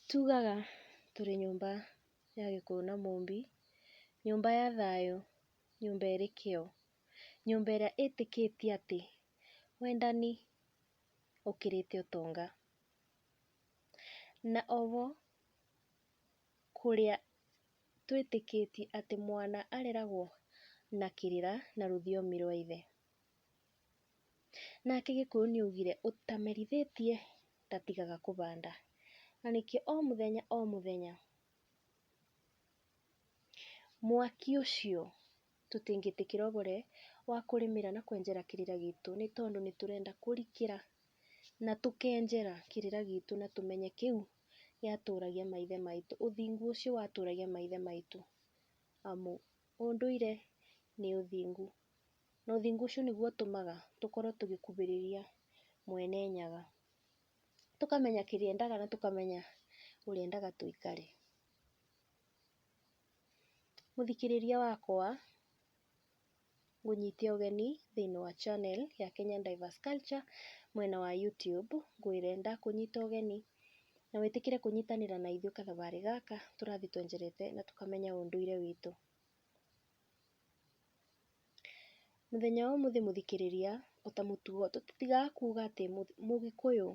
Tugaga tũrĩ nyũmba ya Gĩkũyũ na Mũmbi, nyũmba ya thayũ, nyũmba ĩrĩ kĩo, nyũmba ĩrĩa ĩtĩkĩtie atĩ wendani ũkĩrĩte ũtonga. Na oho kũrĩa twĩtĩkĩtie atĩ mwana areragwo na kĩrĩra na rũthiomi rwa ithe. Nake Gĩkũyũ nĩ augire ũtamerithĩtie ndatigaga kũbanda. Na nĩkĩo o mũthenya o mũthenya mwaki ũcio tũtingĩtĩkĩra ũbore wa kũrĩmĩra na kwenjera kĩrĩra gitũ nĩ tondũ nĩ tũrenda kũrikĩra na tũkenjera kĩrĩra gitũ na tũmenye kĩu gĩatũragia maithe maitũ, ũthingu ũcio watũragia maithe maitũ, amu ũndũire nĩ ũthingu, na ũthingu ũcio nĩguo ũtũmaga tũkorwo tũgĩkubĩrĩria Mwene Nyaga, tũkamenya kĩrĩa endaga na tũkamenya ũrĩa endaga tũikare. Mũthikĩrĩria wakwa, ngũnyite ũgeni thĩinĩ wa channel ya Kenyan Diverse Culture mwena wa YouTube, ngwĩre ndakũnyita ũgeni na wĩtĩkĩre kũnyitanĩra na ithuĩ kathabarĩ gaka tũrathiĩ twenjerete na tũkamenya ũndũire witũ. Mũthenya wa ũmũthĩ mũthikĩrĩria, ota mũtugo tũtitigaga kuga atĩ mũgĩkũyũ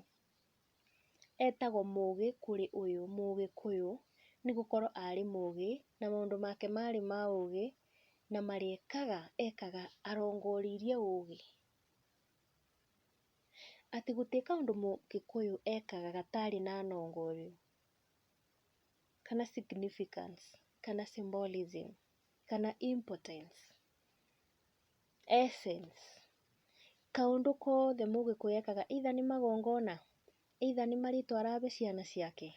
etagwo mũgĩ kũrĩ ũyũ, mũgĩkũyũ nĩ gũkorwo arĩ mũgĩ na maũndũ make marĩ ma ũgĩ na marĩa ekaga, ekaga arongoreirie ũgĩ. Atĩ gũtirĩ kaũndũ mũgĩkũyũ ekaga gatarĩ na nongorio kana significance kana symbolism kana importance, essence. Kaũndũ kothe mũgĩkũyũ ekaga either nĩ magongona, either nĩ marĩtwa arabe ciana ciake,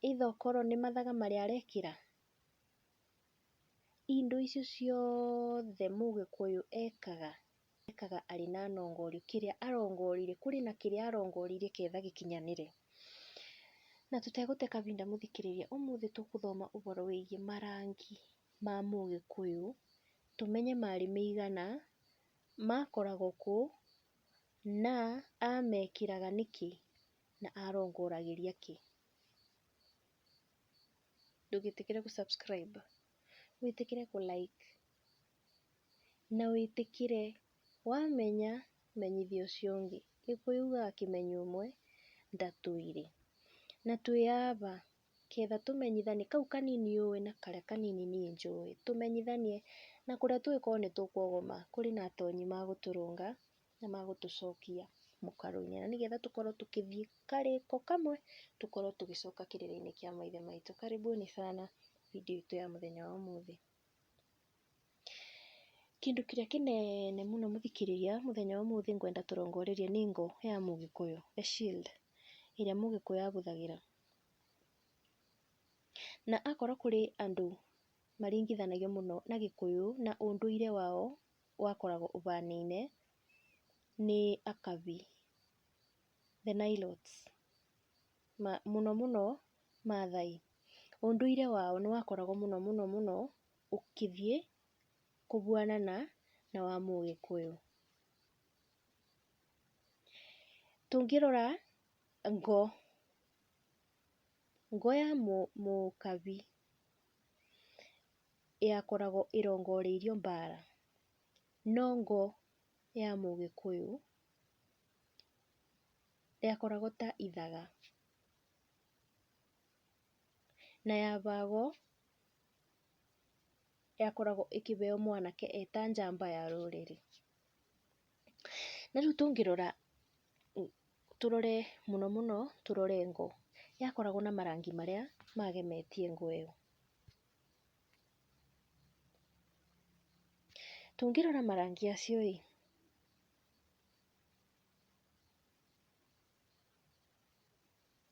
either okorwo nĩ mathaga marĩa arekĩra, indo icio ciothe mũgĩkũyũ ekaga, ekaga arĩ na nongorio, kĩrĩa arongoreirie, kũrĩ na kĩrĩa arongoreirie ketha gĩkinyanĩre. Na tũtegũte kahinda mũthikĩrĩria, ũmũthĩ tũgũthoma ũhoro wĩgiĩ marangi ma mũgĩkũyũ, tũmenye marĩ maigana, makoragwo kũ, na amekĩraga nĩkĩ, na arongoragĩria kĩ. Ndũgetĩkĩre gũ subscribe, wĩtĩkĩre kũ like, na wĩtĩkĩre wamenya menyithia ũcio ũngĩ. Gĩkũyũ ugaga kĩmenyi ũmwe ndatũire. Na twĩ aba ketha tũmenyithanie kau kanini ũĩ na karĩa kanini niĩ njũĩ, tũmenyithanie na kũrĩa tũngĩkorwo nĩ tũkuogoma, kũrĩ na atonyi magũtũrũnga na magũtũcokia mũkaro-inĩ, na nĩgetha tũkorwo tũkĩthiĩ karĩko kamwe, tũkorwo tũgĩcoka kĩrĩra-inĩ kĩa maithe maitũ. Karibuni sana video itũ ya mũthenya wa ũmũthĩ. Kĩndũ kĩrĩa kĩnene mũno mũthikĩrĩria mũthenya wa ũmũthĩ ngwenda tũrongorerie nĩ ngo ya mũgĩkũyũ, the shield, ĩrĩa mũgĩkũyũ abũthagĩra. Na akorwo kũrĩ andũ maringithanagio mũno na gĩkũyũ na ũndũire wao wakoragwo ũbanaine nĩ Akabi, the Nilotes, mũno mũno Maathai. Ũndũire wao nĩ wakoragwo mũno mũno mũno ũkĩthiĩ kũbuanana na wa mũgĩkũyũ. Tũngĩrora ngo, ngo ya mũkabi yakoragwo ĩrongoreirio mbara, no ngo ya mũgĩkũyũ yakoragwo ta ithaga na yabagwo yakoragwo ĩkĩbeo mwanake eta njamba ya rũrĩrĩ. Na rĩu tũngĩrora tũrore mũno mũno tũrore ngo, yakoragwo na marangi marĩa magemetie ngo ĩyo. Tũngĩrora marangi acio ĩ,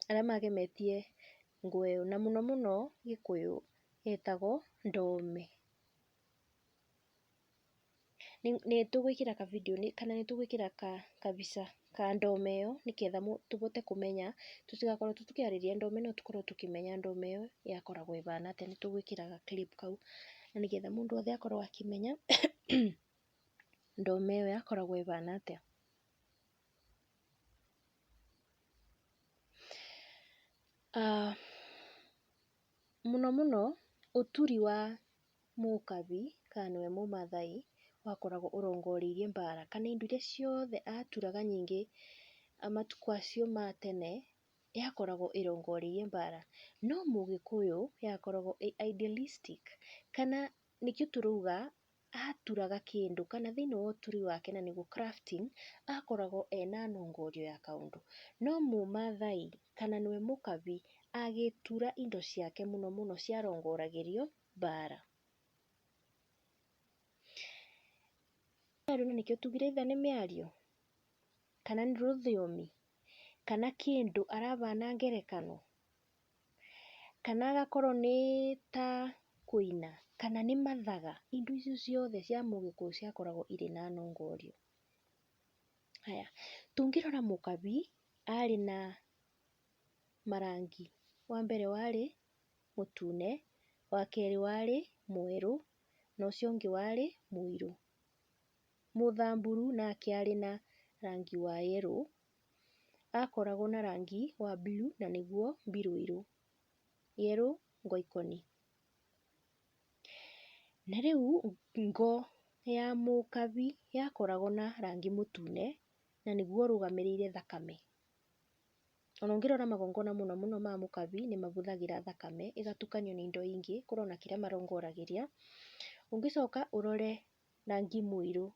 arĩa magemetie ngo ĩyo na mũno mũno Gĩkũyũ yetagwo ndome. Nĩ tũgwĩkĩra ka video kana nĩ tũgwĩkĩra kabica ka ndome ĩyo nĩketha tũbote kũmenya, tũtigakorwo tu tũkĩarĩria ndome no tũkorwo tũkĩmenya ndome ĩyo yakoragwo ĩbana atĩa, nĩ tũgwĩkĩra ga clip kau na nĩgetha mũndũ wothe akorwo akĩmenya ndome ĩyo yakoragwo ĩbana atĩa. Mũno mũno ũturi wa mũkabi kana nĩwe mũmathai wakoragwo ũrongoreirie mbara kana indo iria ciothe aturaga nyingĩ matukũ acio ma tene yakoragwo ĩrongoreirie mbara. No mũgĩkũyũ yakoragwo ĩ idealistic kana nĩkĩo tũrauga aturaga kĩndũ kana thĩiniĩ wa ũturi wake na nĩguo crafting, akoragwo ena nongorio ya kaũndũ. No mũmathai kana nĩwe mũkabi, agĩtura indo ciake mũno mũno ciarongoragĩrio mbara. Na nĩkĩo tugire either nĩ mĩario, kana nĩ rũthiomi, kana kĩndũ arabana ngerekano, kana agakorwo nĩ ta kũina, kana nĩ mathaga, indo icio ciothe cia mũgĩkũyũ ciakoragwo irĩ na nongorio. Haya, tũngĩrora mũkabi arĩ na marangi, wa mbere warĩ mũtune, wa kerĩ warĩ mwerũ, na ũcio ũngĩ warĩ mũirũ. Mũthamburu nake arĩ na rangi wa yerũ, akoragwo na rangi wa blue na nĩguo mbirũirũ, yerũ ngoikoni. Na rĩu ngo ya mũkabi yakoragwo na rangi mũtune na nĩguo ũrũgamĩrĩire thakame. Ona ũngĩrora magongona mũno mũno ma mũkabi nĩ mahũthagĩra thakame ĩgatukanio na indo ingĩ kũrona kĩrĩa marongoragĩria. Ũngĩcoka ũrore rangi mũirũ,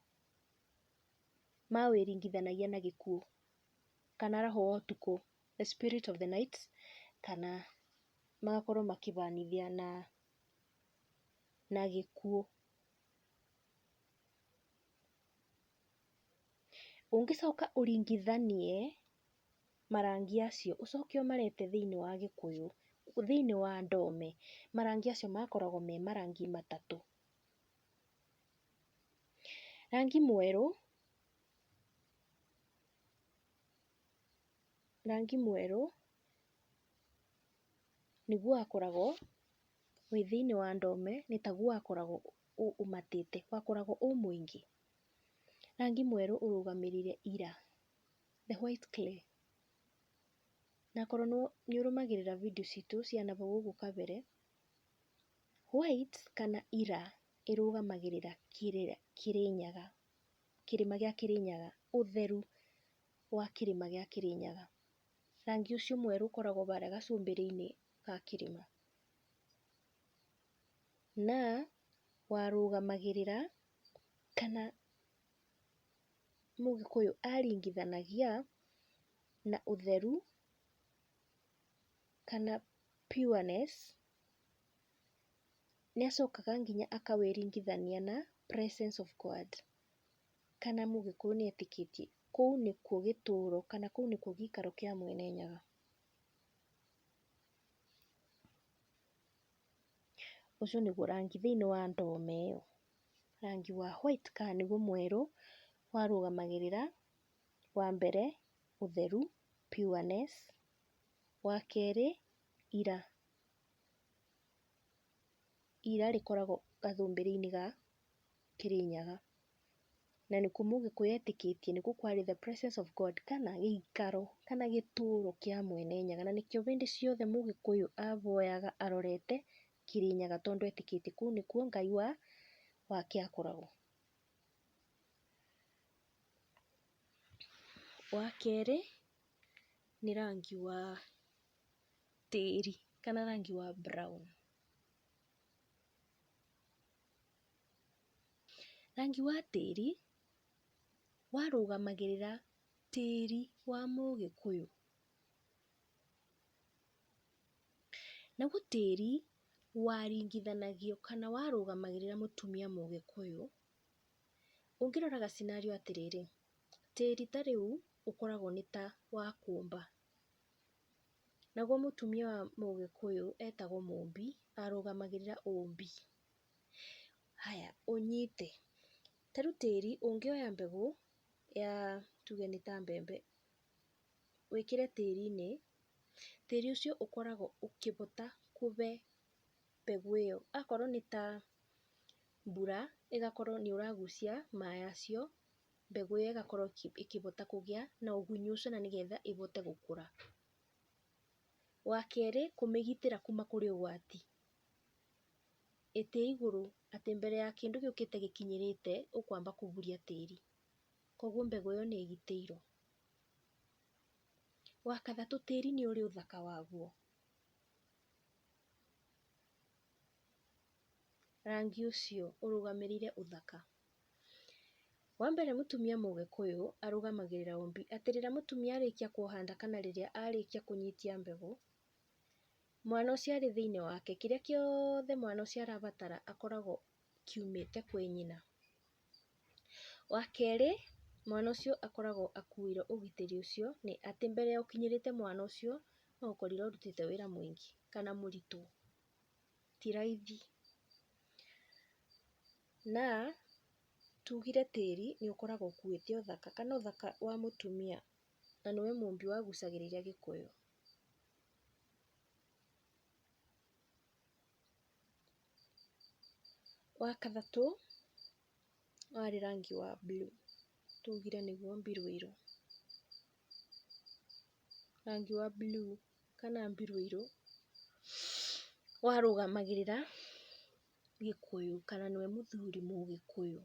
mawĩringithanagia na gĩkuũ kana roho wa ũtukũ, the spirit of the night, kana magakorwo makĩbanithia na gĩkuũ. Ũngĩcoka ũringithanie marangi acio ũcoke ũmarete thĩiniĩ wa gĩkũyũ, thĩiniĩ wa ndome, marangi acio makoragwo me marangi matatũ. Rangi mwerũ, rangi mwerũ nĩguo wakoragwo wĩ thĩiniĩ wa ndome, nĩ taguo wakoragwo ũmatĩte, wakoragwo ũ mũingĩ. Rangi mwerũ ũrũgamĩrĩire ira, the white clay. Na akorwo nĩ ũrũmagĩrĩra video citũ cia nahau ũguo kabere, white kana ira ĩrũgamagĩrĩra Kĩrĩnyaga, kĩrĩma gĩa Kĩrĩnyaga, ũtheru wa kĩrĩma gĩa Kĩrĩnyaga. Rangi ũcio mwerũ ũkoragwo harĩa gacumbĩrĩ-inĩ ga kĩrĩma. Na warũgamagĩrĩra kana mũgĩkũyũ aringithanagia na ũtheru kana pureness, nĩ acokaga nginya akawĩringithania na presence of God, kana mũgĩkũyũ nĩ etĩkĩtie kũu nĩkuo gĩtũro kana kũu nĩkuo gĩikaro kĩa Mwene Nyaga. Ũcio nĩguo rangi thĩiniĩ wa ndome ĩyo, rangi wa white kana nĩguo mwerũ warũgamagĩrĩra wa mbere ũtheru, pureness, wa kerĩ ira, ira rĩkoragwo gathũmbĩrĩ-inĩ ga Kĩrĩnyaga, na nĩkuo mũgĩkũyũ etĩkĩtie nĩkuo kwarĩ the presence of God kana gĩikaro kana gĩtũro kĩa Mwene Nyaga, na nĩkĩo hĩndĩ ciothe mũgĩkũyũ avoyaga arorete Kĩrĩnyaga tondũ etĩkĩtie kũu nĩkuo Ngai wake akoragwo. Wa kerĩ nĩ rangi wa tĩri kana rangi wa brown. Rangi wa tĩri warũgamagĩrĩra tĩri wa mũgĩkũyũ. Naguo tĩri waringithanagio kana warũgamagĩrĩra mũtumia mũgĩkũyũ. Ũngĩrora ga scenario atĩrĩrĩ, tĩri ta rĩu ũkoragwo nĩ ta wa kũmba, naguo mũtumia wa mũgĩkũyũ etagwo mũmbi, arũgamagĩrĩra ũmbi. Haya ũnyite, ta rĩu tĩri ũngĩoya mbegũ ya tuge nĩ ta mbembe, wĩkĩre tĩri-inĩ, tĩri ũcio ũkoragwo ũkĩhota kũhe mbegũ ĩyo, akorwo nĩ ta mbura ĩgakorwo nĩ ũragucia maĩ acio, mbegũ ĩyo ĩgakorwo ĩkĩhota kũgĩa na ũgunyu ũcio na nĩgetha ĩhote gũkũra. Wa kerĩ, kũmĩgitĩra kuma kũrĩ ũgwati. Ĩtĩ igũrũ atĩ mbere ya kĩndũ gĩũkĩte gĩkinyĩrĩte ũkwamba kũguria tĩri. Koguo mbegũ ĩyo nĩ ĩgitĩirwo. Wa kathatũ, tĩri nĩ ũrĩ ũthaka waguo. Rangi ũcio ũrũgamĩrĩire ũthaka. Wa mbere mũtumia mũgĩkũyũ arũgamagĩrĩra ũmbi, atĩ rĩrĩa mũtumia arĩkia kuoha nda kana rĩrĩa arĩkia kũnyitia mbegũ, mwana ũcio arĩ thĩiniĩ wake, kĩrĩa kĩothe mwana ũcio arabatara akoragwo kiumĩte kwĩ nyina. Wa kerĩ, mwana ũcio akoragwo akuĩirwo ũgitĩri ũcio nĩ atĩ mbere ya ũkinyĩrĩte mwana ũcio no ũkorirwo ũrutĩte wĩra mũingĩ kana mũritũ, ti raithi. Na tugire tĩri nĩ ũkoragwo ũkuĩte ũthaka kana ũthaka wa mũtumia na nĩwe mũmbi wagucagĩrĩria Gĩkũyũ. Wa kathatũ warĩ rangi wa blue, tugire nĩguo mbirũirũ. Rangi wa blue kana mbirũirũ warũgamagĩrĩra Gĩkũyũ kana nĩwe mũthuri Mũgĩkũyũ.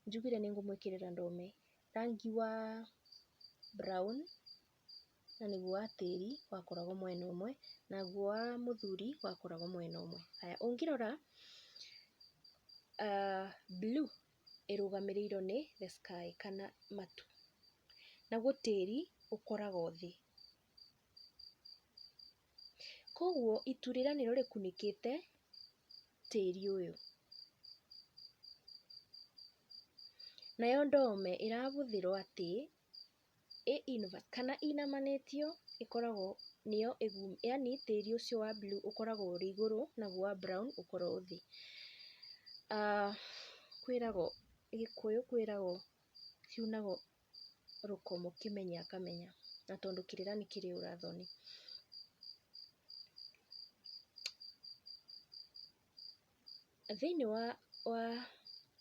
Njugire nĩ ngũmwĩkĩrĩra ndome. Rangi wa brown na nĩguo wa tĩri wakoragwo mwena ũmwe, naguo wa mũthuri wakoragwo mwena ũmwe. Haya, ũngĩrora blue ĩrũgamĩrĩirwo nĩ the sky kana matu, naguo tĩri ũkoragwo thĩ. Koguo itu rĩrĩa nĩrĩo rĩkunĩkĩte tĩri ũyũ. Nayo ndome ĩrabũthĩrwo atĩ ĩ inverse kana ĩinamanĩtio ĩkoragwo nĩyo yaani tĩri ũcio wa blue ũkoragwo ũrĩ igũrũ naguo wa brown ũkorwo thĩ. Kwĩragwo Gĩkũyũ kwĩragwo ciunagwo rũkomo kĩmenye akamenya, na tondũ kĩrĩra nĩ kĩrĩ ũra thoni. Thĩiniĩ wa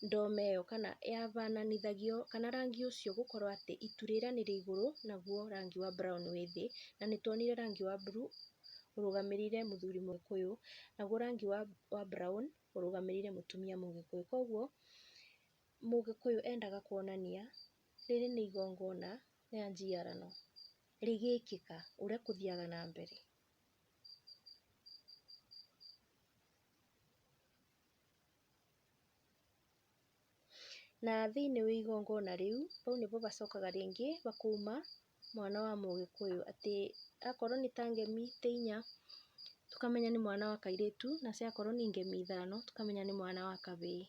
ndome ĩyo kana yabananithagio kana rangi ũcio gũkorwo atĩ itu rĩrĩa nĩrĩ igũrũ naguo rangi wa brown wĩ thĩ, na nĩ tuonire rangi wa blue ũrũgamĩrĩire mũthuri Mũgĩkũyũ, naguo rangi wa brown ũrũgamĩrĩire mũtumia Mũgĩkũyũ. Koguo Mũgĩkũyũ endaga kuonania rĩrĩ nĩ igongona rĩa njiarano rĩgĩkĩka ũrĩa kũthiaga na mbere. Na thĩiniĩ wa igongona rĩu, hau nĩho bacokaga rĩngĩ bakauma mwana wa Mũgĩkũyũ atĩ akorwo nĩ ta ngemi ta inya tũkamenya nĩ mwana wa kairĩtu, na ciakorwo nĩ ngemi ithano tũkamenya nĩ mwana wa kabĩĩ.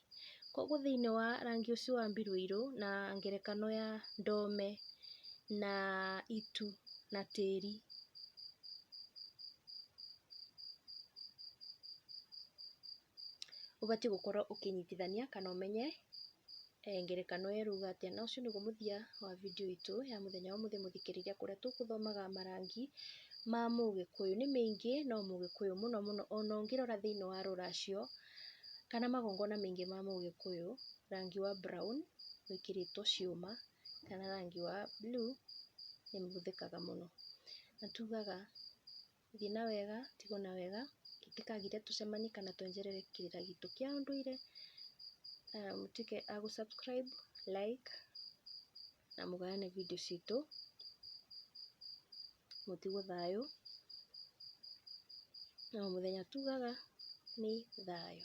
Koguo thĩiniĩ wa rangi ũcio wa mbirũirũ na ngerekano ya ndome na itu na tĩri, ũbatiĩ gũkorwo ũkĩnyitithania kana ũmenye ngerekano ĩyo ĩrauga atĩa. Na ũcio nĩguo mũthia wa video itũ ya mũthenya wa ũmũthĩ mũthikĩrĩria kũrĩa tũgũthomaga marangi ma Mũgĩkũyũ. Nĩ maingĩ no Mũgĩkũyũ mũno mũno ona ũngĩrora thĩiniĩ wa rũracio kana magongona maingĩ ma Mũgĩkũyũ, rangi wa brown wĩkĩrĩtwo ciũma kana rangi wa blue nĩ ũhũthĩkaga mũno. Na tugaga thiĩ na wega, tigwo na wega, itikagire tũcemanie kana twenjerere kĩrĩra gitũ kĩa ũndũire. Mũtuĩke a gũ subscribe, like na mũgayane video citũ. Mũtigwo thayũ, na o mũthenya tugaga nĩ thayũ.